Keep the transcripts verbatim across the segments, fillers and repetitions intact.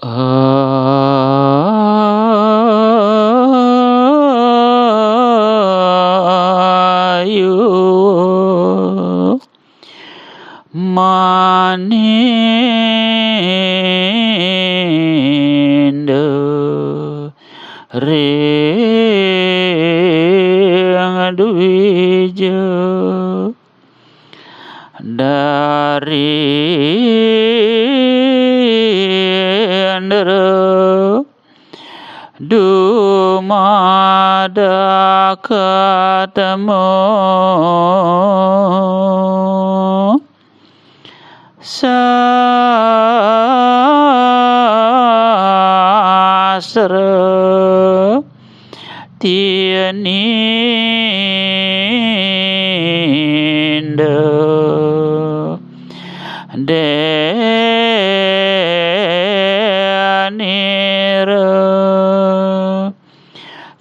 Ayu maninda ring dwija. Dari Indra dumadak katemu sastra tininda denira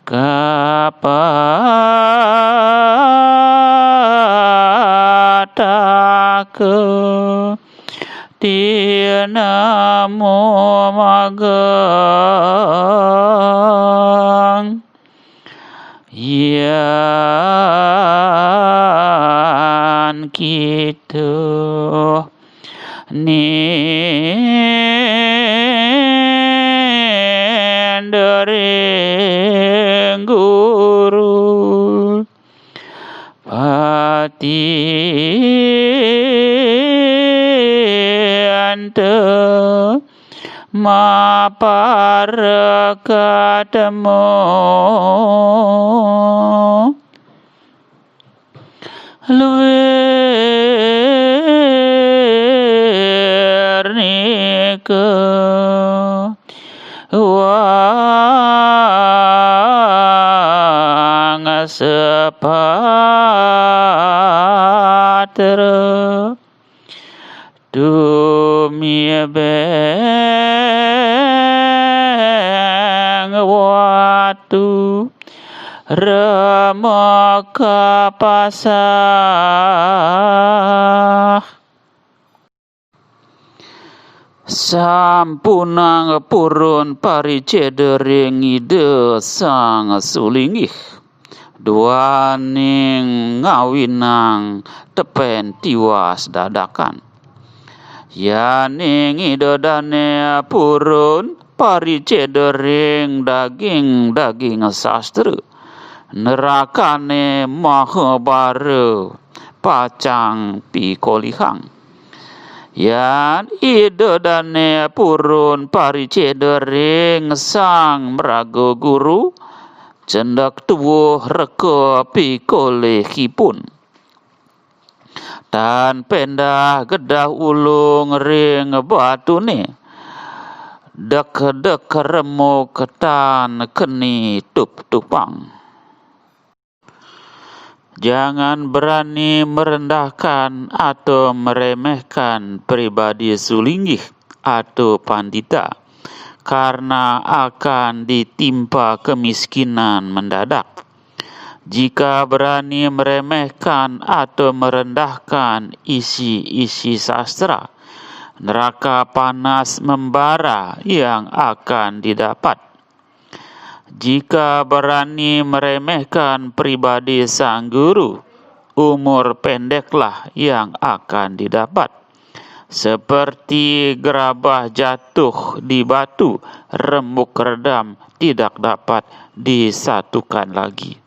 kapataka tinemu magang. Yan kita ninda ring guru patianta maparakatemu luir nika wang sepatra tumibeng watu remaka pasah. Sampunang purun pariceda ring Ida Sang Sulinggih, duaning ngawinang tepen tiwas dadakan. Yaning Ida dane purun pariceda ring daging-daging sastra, nerakane mahabara pacang pikolihang. Yan Ida dane purun pariceda ring Sang Maraga Guru, cendek tuwuh reka pikolihipun. Tan pendah gedah ulung ring batune, dek-dek remuk tan keni tup-tupang. Jangan berani merendahkan atau meremehkan pribadi sulinggih atau pandita, karena akan ditimpa kemiskinan mendadak. Jika berani meremehkan atau merendahkan isi-isi sastra, neraka panas membara yang akan didapat. Jika berani meremehkan pribadi sang guru, umur pendeklah yang akan didapat. Seperti gerabah jatuh di batu, remuk redam tidak dapat disatukan lagi.